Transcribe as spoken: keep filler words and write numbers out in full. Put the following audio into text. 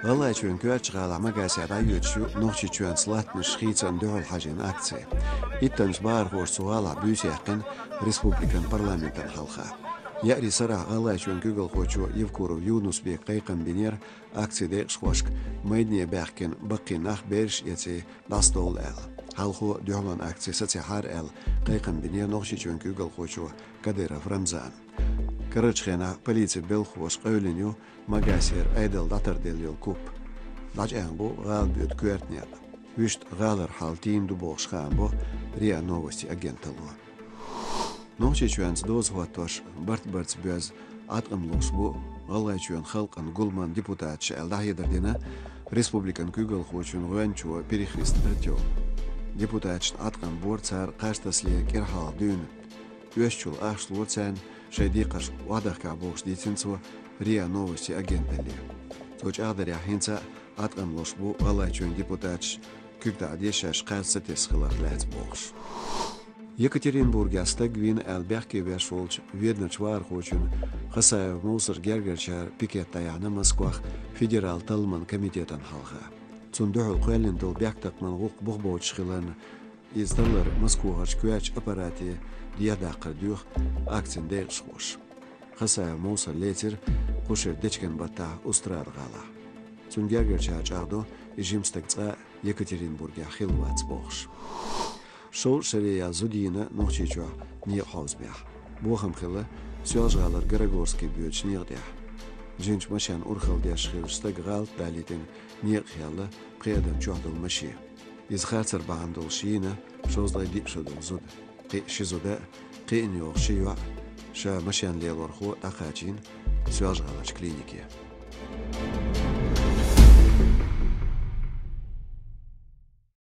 ГӀалгӀайчоьнан коьртачу гӀалахь Магасехь дӀайоьдуш ю Нохчийчоьнца латтанаш хийцанна дуьхьал хьажийна акци. Иттаннаш бахархоша цу гӀалахь буьйса яьккхина республикан парламентана хьалха. Яарий сарахь ГӀалгӀайчоьнан куьйгалхочо Евкуров Юнус-Бека кхайкхам бинера акцин декъашхошка майдане баьхкина баккхий нах, бераш а эций, дӀасадовла аьлла. Хьалхо дуьхьалонан акци сацийхьара аьлла, кхайкхам бинера Нохчийчоьнан куьйгалхочо Кадыров Рамзана. Карарчу хенахь полицин белхахоша къевлина ю Магасера Ӏедал дӀатарделла йолу куп. ДӀачӀагӀна бу гӀала боьду коьрта некъ. Вуьшта гӀалара хьал тийна ду бохуш хаам бо РИА Новости агенталло. Нохчийчоьнца доза хӀоттош барт-барца боьзна Ӏаткъам луш бу ГӀалгӀайчоьнан халкъан гуламан депутаташ аьлла дӀахьедар дина республикан куьйгалхочун гӀоьнчо Перехвист Артёма. Депутаташна Ӏаткъам бора цара кхаж тасале кӀира хьалха дуьйна. Оьшучул ахча лора царна, шайн декхарш охьадахка бохуш, дийцина цо РИА Новости агенталле. Цо чӀагӀдарехь, хӀинца а Ӏаткъам луш бу ГӀалгӀайчоьнан депутаташ, куьг дӀа а деш, шаьш кхаж ца тесна хиларх лаьцна бохуш. Екатеринбургехь стаг вийна аьлла бехке веш волчу Веданарчу вахархочун Хасаев Мовсаран гергарчара пикет дӀаяьхьна Москвахь федералан талламан комитетана хьалха. Цунна дуьхьал кхоьллина долу бехктакхаман гӀуллакх бух боцуш хиларна, иза таллар Москвахарчу коьртачу аппарате дехьадаккхар доьху акцин декъашхоша. Хасаев Мовсар лецира кху шеран дечкен баттахь Устрада-гӀалахь. Цунна гергарчара чӀагӀдо, и жима стаг цкъа а Екатеринбургехь хилла вац бохуш. Шовзткъа шаре яьлла зуда йийна Нохчийчохь некъа хьовзамехь. Бохам хилла, Соьлжа-ГӀалара Горогорский боьдучу некъа тӀехь. Жимачу машенна урхалла деш хиллачу стага гӀалат далийтина некъахь яьлла пхи адам чохь долу машен. Иза харцар бахьана долуш йийна шовзткъе диъ шо долу зуда. Кхин а ши зуда, кхиъна йогӀу ши йоӀ, ша машен лелорхо дӀакхачийна Соьлжа-ГӀаларчу клинике.